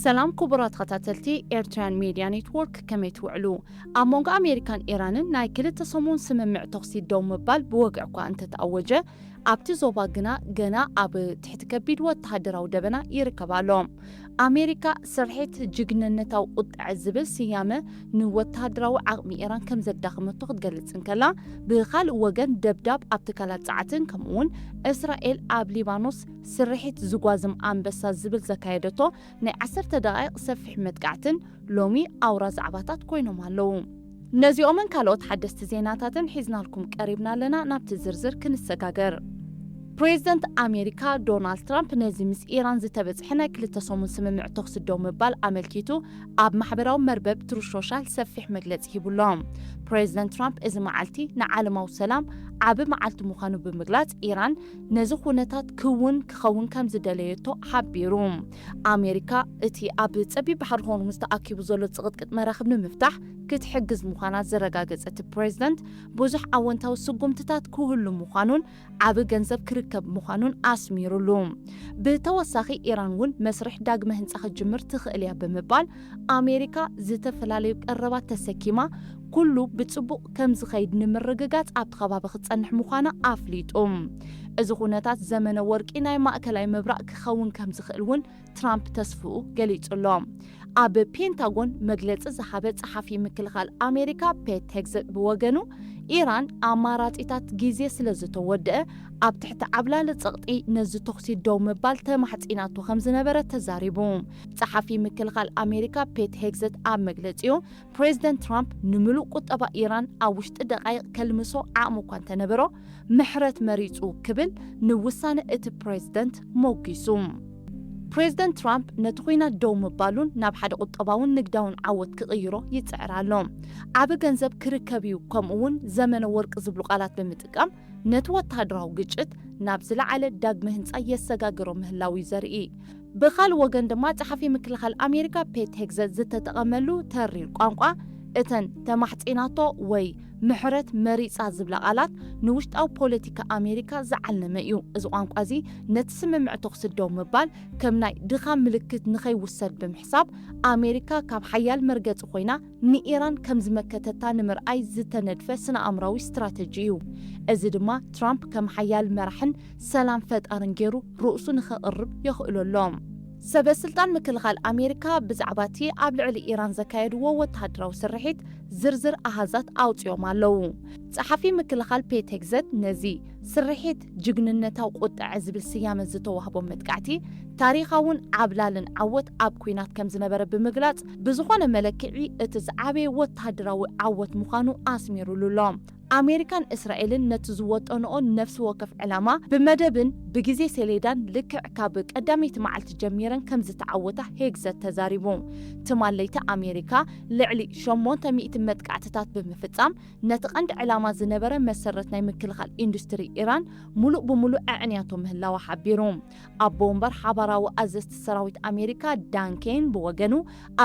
ሰላም ክቡራት ተኸታተልቲ ኤርትራን ሜድያ ኔትወርክ፣ ከመይ ትውዕሉ? ኣብ መንጎ ኣሜሪካን ኢራንን ናይ ክልተ ሰሙን ስምምዕ ተኹሲ ደው ምባል ብወግዒ እኳ እንተተኣወጀ፣ ኣብቲ ዞባ ግና ገና ኣብ ትሕቲ ከቢድ ወተሃደራዊ ደበና ይርከብ ኣሎ። ኣሜሪካ ስርሒት ጅግንነታዊ ቁጥዐ ዝብል ስያመ ንወተሃደራዊ ዓቕሚ ኢራን ከም ዘዳኸመቶ ክትገልጽ እንከላ፣ ብኻልእ ወገን ደብዳብ ኣብ ትካላት ጸዓትን ከምኡውን እስራኤል ኣብ ሊባኖስ ስርሒት ዝጓዝም ኣንበሳ ዝብል ዘካየደቶ ናይ ዓሰርተ ደቓይቕ ሰፊሕ መጥቃዕትን ሎሚ ኣውራ ዛዕባታት ኮይኖም ኣለዉ። ነዚኦምን ካልኦት ሓደስቲ ዜናታትን ሒዝናልኩም ቀሪብና ኣለና። ናብቲ ዝርዝር ክንሰጋገር። ፕሬዚደንት ኣሜሪካ ዶናልድ ትራምፕ ነዚ ምስ ኢራን ዝተበጽሐ ናይ ክልተ ሰሙን ስምምዕ ተኹሲ ደው ምባል ኣመልኪቱ ኣብ ማሕበራዊ መርበብ ትሩዝ ሶሻል ሰፊሕ መግለጺ ሂቡ ኣሎ። ፕሬዚደንት ትራምፕ እዚ መዓልቲ ንዓለማዊ ሰላም ዓቢ መዓልቲ ምዃኑ ብምግላጽ፣ ኢራን ነዚ ኩነታት ክውን ክኸውን ከም ዝደለየቶ ሓቢሩ። ኣሜሪካ እቲ ኣብ ጸቢብ ባሕሪ ሆርሙዝ ተኣኪቡ ዘሎ ጽቕጥቅጥ መራኽብ ንምፍታሕ ክትሕግዝ ምዃና ዘረጋገጸ እቲ ፕሬዚደንት፣ ብዙሕ ኣወንታዊ ስጉምትታት ክህሉ ምዃኑን ዓቢ ገንዘብ ክርከብ ምዃኑን ኣስሚሩሉ። ብተወሳኺ፣ ኢራን እውን መስርሕ ዳግመ ህንጻ ክትጅምር ትኽእል እያ ብምባል፣ ኣሜሪካ ዝተፈላለዩ ቀረባት ተሰኪማ ኩሉ ብጽቡቕ ከም ዝኸይድ ንምርግጋጽ ኣብቲ ከባቢ ክትጸንሕ ምዃና ኣፍሊጡ። እዚ ኩነታት ዘመነ ወርቂ ናይ ማእከላይ ምብራቕ ክኸውን ከም ዝኽእል እውን ትራምፕ ተስፍኡ ገሊጹ ኣሎ። ኣብ ፔንታጎን መግለጺ ዝሃበ ጸሓፊ ምክልኻል ኣሜሪካ ፔት ሄግዘት ብወገኑ፣ ኢራን ኣማራጺታት ግዜ ስለ ዝተወደአ፣ ኣብ ትሕቲ ዓብላሊ ጸቕጢ ነዚ ተኹሲ ደው ምባል ተማሕጺናቶ ከም ዝነበረ ተዛሪቡ። ጸሓፊ ምክልኻል ኣሜሪካ ፔት ሄግዘት ኣብ መግለጺኡ፣ ፕሬዚደንት ትራምፕ ንምሉእ ቁጠባ ኢራን ኣብ ውሽጢ ደቓይቕ ከልምሶ ዓቕሚ እኳ እንተነበሮ፣ ምሕረት መሪጹ ክብል ንውሳነ እቲ ፕሬዚደንት ሞጊሱ። ፕሬዚደንት ትራምፕ ነቲ ኲናት ደው ምባሉን ናብ ሓደ ቁጠባውን ንግዳውን ዓወት ክቕይሮ ይጽዕር ኣሎ። ዓቢ ገንዘብ ክርከብ እዩ፣ ከምኡ እውን ዘመነ ወርቂ ዝብሉ ቃላት ብምጥቃም፣ ነቲ ወተሃደራዊ ግጭት ናብ ዝለዓለ ዳግመ ህንጻ የሰጋግሮ ምህላው እዩ ዘርኢ። ብኻልእ ወገን ድማ፣ ጸሓፊ ምክልኻል ኣሜሪካ ፔት ሄግዘት ዝተጠቐመሉ ተሪር ቋንቋ፣ እተን ተማሕጺናቶ ወይ ምሕረት መሪጻ ዝብላ ቃላት ንውሽጣዊ ፖለቲካ ኣሜሪካ ዝዓለመ እዩ። እዚ ቋንቋ እዚ ነቲ ስምምዕ ተኹሲ ደው ምባል ከም ናይ ድኻም ምልክት ንኸይውሰድ ብምሕሳብ፣ ኣሜሪካ ካብ ሓያል መርገጺ ኮይና ንኢራን ከም ዝመከተታ ንምርኣይ ዝተነድፈ ስነ-ኣእምራዊ ስትራተጂ እዩ። እዚ ድማ ትራምፕ ከም ሓያል መራሕን ሰላም ፈጣርን ገይሩ ርእሱ ንኸቕርብ የኽእሎ ኣሎ። ሰበ ስልጣን ምክልኻል ኣሜሪካ ብዛዕባ እቲ ኣብ ልዕሊ ኢራን ዘካየድዎ ወተሃደራዊ ስርሒት ዝርዝር ኣሃዛት ኣውጺኦም ኣለዉ። ጸሓፊ ምክልኻል ፔት ሄግዘት ነዚ ስርሒት ጅግንነታዊ ቁጥዐ ዝብል ስያመ ዝተዋህቦ መጥቃዕቲ፣ ታሪኻውን ዓብላልን ዓወት ኣብ ኲናት ከም ዝነበረ ብምግላጽ፣ ብዝኾነ መለክዒ እቲ ዝዓበየ ወተሃደራዊ ዓወት ምዃኑ ኣስሚሩሉ ኣሎ። ኣሜሪካን እስራኤልን ነቲ ዝወጠንኦ ነፍሲ ወከፍ ዕላማ ብመደብን ብግዜ ሰሌዳን ልክዕ ካብ ቀዳመይቲ መዓልቲ ጀሚረን ከም ዝተዓወታ ሄግዘት ተዛሪቡ። ትማል ለይቲ ኣሜሪካ ልዕሊ ሸሞንተ ሚእቲ መጥቃዕትታት ብምፍጻም፣ ነቲ ቀንዲ ዕላማ ዝነበረ መሰረት ናይ ምክልኻል ኢንዱስትሪ ኢራን ሙሉእ ብሙሉእ ኣዕንያቶ ምህላዋ ሓቢሩ። ኣቦ ወንበር ሓባራዊ ኣዘዝቲ ሰራዊት ኣሜሪካ ዳን ኬን ብወገኑ፣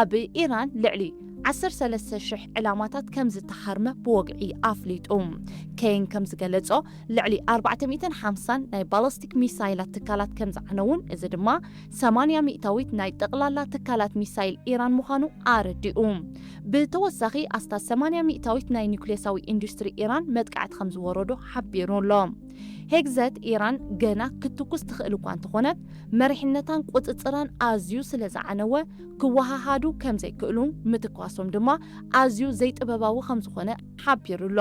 ኣብ ኢራን ልዕሊ ዓሰርተ ሰለስተ ሽሕ ዕላማታት ከም ዝተሃርመ ብወግዒ ኣፍሊጡ። ኬን ከም ዝገለጾ፣ ልዕሊ ኣርባዕተ ሚእትን ሓምሳን ናይ ባላስቲክ ሚሳይላት ትካላት ከም ዝዓነዉን፣ እዚ ድማ ሰማንያ ሚእታዊት ናይ ጠቕላላ ትካላት ሚሳይል ኢራን ምዃኑ ኣረዲኡ። ብተወሳኺ፣ ኣስታት ሰማንያ ሚእታዊት ናይ ኒውክሌሳዊ ኢንዱስትሪ ኢራን መጥቃዕቲ ከም ዝወረዶ ሓቢሩ ኣሎ። ሄግዘት፣ ኢራን ገና ክትኩስ ትኽእል እኳ እንተኾነት፣ መሪሕነታን ቁጽጽራን ኣዝዩ ስለ ዝዓነወ፣ ክወሃሃዱ ከም ዘይክእሉ፣ ምትኳሶም ድማ ኣዝዩ ዘይጥበባዊ ከም ዝኾነ ሓቢሩ ኣሎ።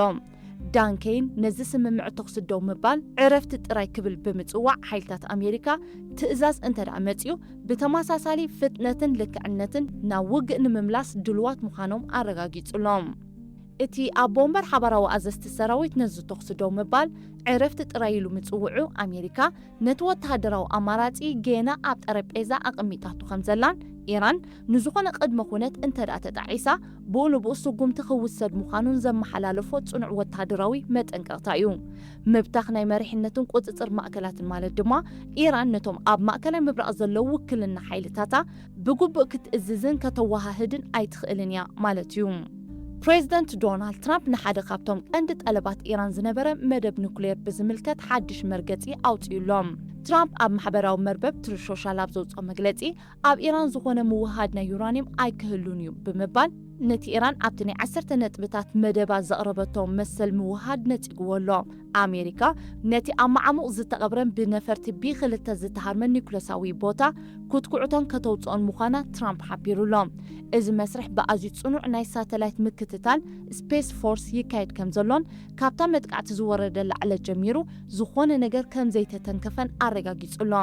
ዳን ኬን ነዚ ስምምዕ ተኹሲ ደው ምባል ዕረፍቲ ጥራይ ክብል ብምጽዋዕ፣ ሓይልታት ኣሜሪካ ትእዛዝ እንተ ደኣ መጺኡ፣ ብተመሳሳሊ ፍጥነትን ልክዕነትን ናብ ውግእ ንምምላስ ድሉዋት ምዃኖም ኣረጋጊጹ ኣሎ። እቲ ኣቦ ወንበር ሓባራዊ ኣዘዝቲ ሰራዊት ነዚ ተኹሲ ደው ምባል ዕረፍቲ ጥራይ ኢሉ ምጽውዑ፣ ኣሜሪካ ነቲ ወተሃደራዊ ኣማራጺ ጌና ኣብ ጠረጴዛ ኣቐሚጣቶ ከም ዘላን፣ ኢራን ንዝኾነ ቅድመ ኩነት እንተ ደኣ ተጣዒሳ፣ ብኡ ንብኡ ስጉምቲ ክውሰድ ምዃኑን ዘመሓላለፎ ጽኑዕ ወተሃደራዊ መጠንቀቕታ እዩ። ምብታኽ ናይ መሪሕነትን ቁጽጽር ማእከላትን ማለት ድማ፣ ኢራን ነቶም ኣብ ማእከላይ ምብራቕ ዘለዉ ውክልና ሓይልታታ ብግቡእ ክትእዝዝን ከተወሃህድን ኣይትኽእልን እያ ማለት እዩ። ፕሬዚደንት ዶናልድ ትራምፕ ንሓደ ካብቶም ቀንዲ ጠለባት ኢራን ዝነበረ መደብ ኑክሌር ብዝምልከት ሓድሽ መርገጺ ኣውጺኡ ኣሎ። ትራምፕ ኣብ ማሕበራዊ መርበብ ትሩዝ ሶሻል ኣብ ዘውፅኦ መግለፂ፣ ኣብ ኢራን ዝኾነ ምውህሃድ ናይ ዩራኒየም ኣይክህሉን እዩ ብምባል፣ ነቲ ኢራን ኣብቲ ናይ ዓሰርተ ነጥብታት መደባ ዘቕረበቶ መሰል ምውህሃድ ነጺግዎ ኣሎ። ኣሜሪካ ነቲ ኣብ መዓሙቕ ዝተቐብረን ብነፈርቲ ቢ ክልተ ዝተሃርመን ኒኩለሳዊ ቦታ ክትኩዕቶን ከተውጽኦን ምዃና ትራምፕ ሓቢሩ ኣሎ። እዚ መስርሕ ብኣዝዩ ጽኑዕ ናይ ሳተላይት ምክትታል ስፔስ ፎርስ ይካየድ ከም ዘሎን፣ ካብታ መጥቃዕቲ ዝወረደላ ዕለት ጀሚሩ ዝኾነ ነገር ከም ዘይተተንከፈን ኣረጋጊጹ ኣሎ።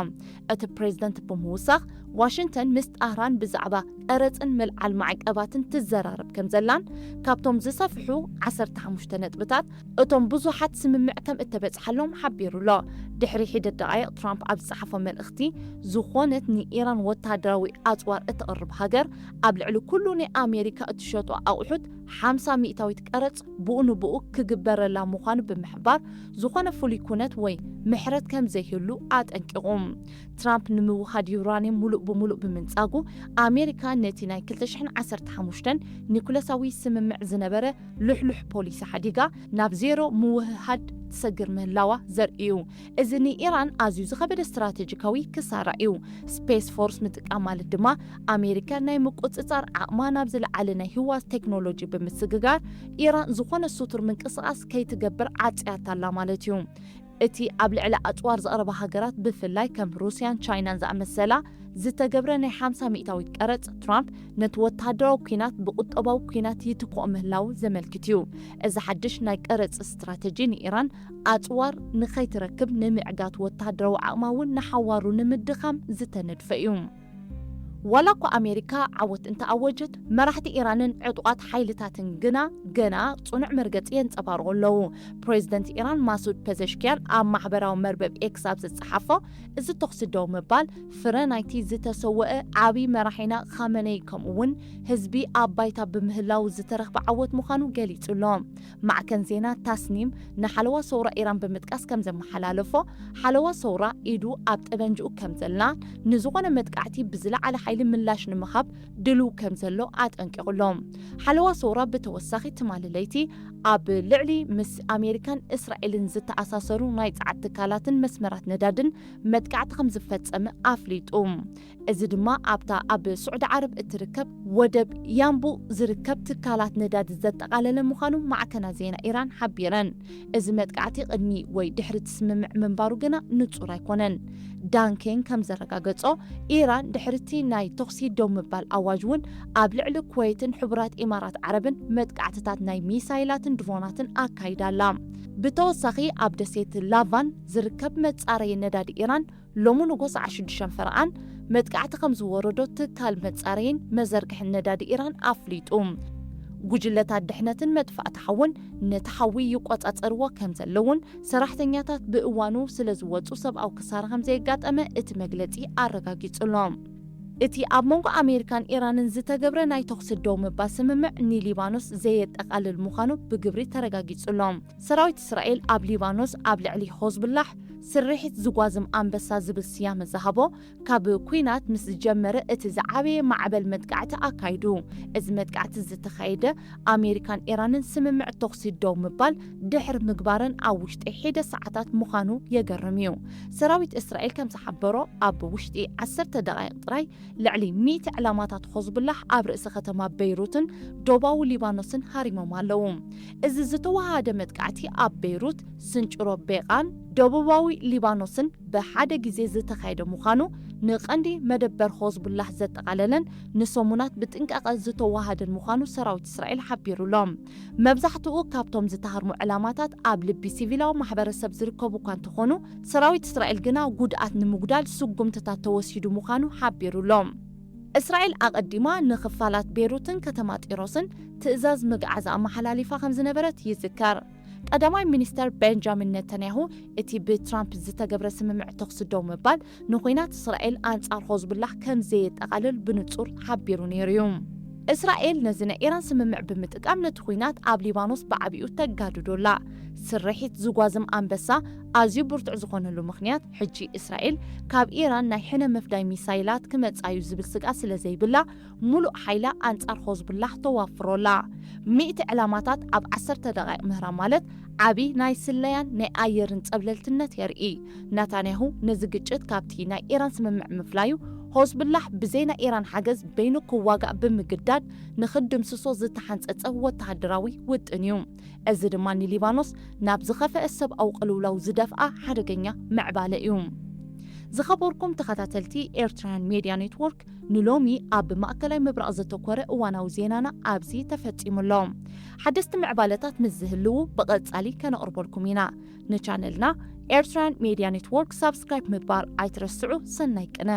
እቲ ፕሬዝደንት ብምውሳኽ፣ ዋሽንግተን ምስ ጣህራን ብዛዕባ ቀረጽን ምልዓል ማዕቀባትን ትዘራረብ ከም ዘላን፣ ካብቶም ዝሰፍሑ ዓሰርተ ሓሙሽተ ነጥብታት እቶም ብዙሓት ስምምዕ ከም እተበጽሓሎም ሓቢሩ ኣሎ። ድሕሪ ሒደት ደቓይቕ ትራምፕ ኣብ ዝጸሓፎ መልእኽቲ፣ ዝኾነት ንኢራን ወተሃደራዊ ኣጽዋር እተቕርብ ሃገር ኣብ ልዕሊ ኩሉ ናይ ኣሜሪካ እትሸጦ ኣቑሑት ሓምሳ ሚእታዊት ቀረጽ ብኡ ንብኡ ክግበረላ ምዃኑ ብምሕባር፣ ዝኾነ ፍሉይ ኩነት ወይ ምሕረት ከም ዘይህሉ ኣጠንቂቑ። ትራምፕ ንምውሃድ ዩራኒየም ሙሉእ ብሙሉእ ብምንጻጉ፣ ኣሜሪካ ነቲ ናይ ክልተ ሽሕን ዓሰርተ ሓሙሽተን ኒኩለሳዊ ስምምዕ ዝነበረ ልሕሉሕ ፖሊሲ ሓዲጋ ናብ ዜሮ ምውህሃድ ትሰግር ምህላዋ ዘርኢ እዩ። እዚ ንኢራን ኣዝዩ ዝኸበደ ስትራቴጂካዊ ክሳራ እዩ። ስፔስ ፎርስ ምጥቃም ማለት ድማ ኣሜሪካ ናይ ምቁጽጻር ዓቕማ ናብ ዝለዓለ ናይ ህዋ ቴክኖሎጂ ብምስግጋር፣ ኢራን ዝኾነ ስቱር ምንቅስቓስ ከይትገብር ዓጽያታ ኣላ ማለት እዩ። እቲ ኣብ ልዕሊ ኣጽዋር ዘቕረባ ሃገራት፣ ብፍላይ ከም ሩስያን ቻይናን ዝኣመሰላ፣ ዝተገብረ ናይ ሓምሳ ሚእታዊት ቀረጽ፣ ትራምፕ ነቲ ወተሃደራዊ ኲናት ብቁጠባዊ ኲናት ይትክኦ ምህላዉ ዘመልክት እዩ። እዚ ሓድሽ ናይ ቀረጽ ስትራተጂ ንኢራን ኣጽዋር ንኸይትረክብ ንምዕጋት፣ ወተሃደራዊ ዓቕማ እውን ንሓዋሩ ንምድኻም ዝተነድፈ እዩ። ዋላ እኳ ኣሜሪካ ዓወት እንተኣወጀት፣ መራሕቲ ኢራንን ዕጡቓት ሓይልታትን ግና ገና ጽኑዕ መርገጺ የንጸባርቑ ኣለዉ። ፕሬዝደንት ኢራን ማሱድ ፐዘሽኪያን ኣብ ማሕበራዊ መርበብ ኤክስ ኣብ ዝጸሓፎ፣ እዚ ተኹሲ ደው ምባል ፍረ ናይቲ ዝተሰወአ ዓቢ መራሒና ኻመነይ፣ ከምኡ እውን ህዝቢ ኣብ ባይታ ብምህላው ዝተረኽበ ዓወት ምዃኑ ገሊጹ ኣሎ። ማዕከን ዜና ታስኒም ንሓለዋ ሰውራ ኢራን ብምጥቃስ ከም ዘመሓላለፎ፣ ሓለዋ ሰውራ ኢዱ ኣብ ጠበንጅኡ ከም ዘላ፣ ንዝኾነ መጥቃዕቲ ብዝለዓለ ሓይሊ ምላሽ ንምሃብ ድሉው ከም ዘሎ ኣጠንቂቑ ኣሎ። ሓለዋ ሰውራ ብተወሳኺ ትማሊ ለይቲ ኣብ ልዕሊ ምስ ኣሜሪካን እስራኤልን ዝተኣሳሰሩ ናይ ጸዓት ትካላትን መስመራት ነዳድን መጥቃዕቲ ከም ዝፈጸመ ኣፍሊጡ። እዚ ድማ ኣብታ ኣብ ስዑዲ ዓረብ እትርከብ ወደብ ያምቡ ዝርከብ ትካላት ነዳዲ ዘጠቓለለ ምዃኑ ማዕከናት ዜና ኢራን ሓቢረን። እዚ መጥቃዕቲ ቅድሚ ወይ ድሕሪ እቲ ስምምዕ ምንባሩ ግና ንጹር ኣይኮነን። ዳንኬን ከም ዘረጋገጾ፣ ኢራን ድሕሪ እቲ ናይ ተኹሲ ደው ምባል ኣዋጅ እውን ኣብ ልዕሊ ኩወይትን ሕቡራት ኢማራት ዓረብን መጥቃዕትታት ናይ ሚሳይላትን ድሮናትን ኣካይዳ ኣላ። ብተወሳኺ፣ ኣብ ደሴት ላቫን ዝርከብ መጻረዪ ነዳዲ ኢራን ሎሚ ንጎ ሰዓት ሽዱሽተ ፈረቓን መጥቃዕቲ ከም ዝወረዶ ትካል መጻረይን መዘርግሕን ነዳዲ ኢራን ኣፍሊጡ። ጉጅለታት ድሕነትን መጥፋእቲ ሓውን ነቲ ሓዊ ይቆጻጸርዎ ከም ዘለውን፣ ሰራሕተኛታት ብእዋኑ ስለ ዝወጹ ሰብኣዊ ክሳራ ከም ዘየጋጠመ እቲ መግለጺ ኣረጋጊጹ ኣሎ። እቲ ኣብ መንጎ ኣሜሪካን ኢራንን ዝተገብረ ናይ ተኹሲ ደው ምባል ስምምዕ ንሊባኖስ ዘየጠቓልል ምዃኑ ብግብሪ ተረጋጊጹ ኣሎ። ሰራዊት እስራኤል ኣብ ሊባኖስ ኣብ ልዕሊ ሆዝብላሕ ስርሒት ዝጓዝም ኣንበሳ ዝብል ስያመ ዝሃቦ፣ ካብ ኲናት ምስ ዝጀመረ እቲ ዝዓበየ ማዕበል መጥቃዕቲ ኣካይዱ። እዚ መጥቃዕቲ ዝተኻየደ፣ ኣሜሪካን ኢራንን ስምምዕ ተኹሲ ደው ምባል ድሕሪ ምግባረን ኣብ ውሽጢ ሒደ ሰዓታት ምዃኑ የገርም እዩ። ሰራዊት እስራኤል ከም ዝሓበሮ፣ ኣብ ውሽጢ ዓሰርተ ደቓይቕ ጥራይ ልዕሊ ሚእቲ ዕላማታት ሆዝቡላህ ኣብ ርእሲ ከተማ በይሩትን ደቡባዊ ሊባኖስን ሃሪሞም ኣለዉ። እዚ ዝተወሃሃደ መጥቃዕቲ ኣብ በይሩት፣ ስንጭሮ ቤቓን ደቡባዊ ሊባኖስን ብሓደ ግዜ ዝተኻየደ ምዃኑ፣ ንቐንዲ መደበር ሆዝቡላህ ዘጠቓለለን ንሰሙናት ብጥንቃቐ ዝተወሃሃደን ምዃኑ ሰራዊት እስራኤል ሓቢሩ ኣሎ። መብዛሕትኡ ካብቶም ዝተሃርሙ ዕላማታት ኣብ ልቢ ሲቪላዊ ማሕበረሰብ ዝርከቡ እኳ እንተኾኑ፣ ሰራዊት እስራኤል ግና ጉድኣት ንምጉዳል ስጉምትታት ተወሲዱ ምዃኑ ሓቢሩ ኣሎ። እስራኤል ኣቐዲማ ንኽፋላት ቤሩትን ከተማ ጢሮስን ትእዛዝ ምግዓዝ ኣመሓላሊፋ ከም ዝነበረት ይዝከር። ቀዳማይ ሚኒስተር ቤንጃሚን ነተንያሁ፣ እቲ ብትራምፕ ዝተገብረ ስምምዕ ተኹሲ ደው ምባል ንኹናት እስራኤል ኣንጻር ሆዝቡላህ ከም ዘየጠቓልል ብንጹር ሓቢሩ ነይሩ እዩ። እስራኤል ነዚ ናይ ኢራን ስምምዕ ብምጥቃም ነቲ ኲናት ኣብ ሊባኖስ ብዓቢኡ ተጋድዶ ኣላ። ስርሒት ዝጓዝም ኣንበሳ ኣዝዩ ብርቱዕ ዝኾነሉ ምኽንያት፣ ሕጂ እስራኤል ካብ ኢራን ናይ ሕነ ምፍዳይ ሚሳይላት ክመጻ እዩ ዝብል ስግኣት ስለ ዘይብላ፣ ሙሉእ ሓይላ ኣንጻር ሆዝቡላህ ተዋፍሮ ኣላ። ሚእቲ ዕላማታት ኣብ ዓሰርተ ደቓይቕ ምህራም ማለት ዓቢ ናይ ስለያን ናይ ኣየርን ጸብለልትነት የርኢ። ናታንያሁ ነዚ ግጭት ካብቲ ናይ ኢራን ስምምዕ ምፍላዩ፣ ሆዝቡላህ ብዘይ ናይ ኢራን ሓገዝ በይኑ ክዋጋእ ብምግዳድ ንኽድምስሶ ዝተሓንጸጸ ወተሃደራዊ ውጥን እዩ። እዚ ድማ ንሊባኖስ ናብ ዝኸፍአ ሰብኣዊ ቅልውላው ዝደፍኣ ሓደገኛ ምዕባለ እዩ። ዝኸበርኩም ተኸታተልቲ ኤርትራውያን ሜድያ ኔትወርክ፣ ንሎሚ ኣብ ማእከላይ ምብራቕ ዘተኮረ እዋናዊ ዜናና ኣብዚ ተፈጺሙ ኣሎ። ሓደስቲ ምዕባለታት ምስ ዝህልዉ ብቐጻሊ ከነቕርበልኩም ኢና። ንቻነልና ኤርትራውያን ሜድያ ኔትወርክ ሳብስክራይብ ምግባር ኣይትረስዑ። ሰናይ ቅነ።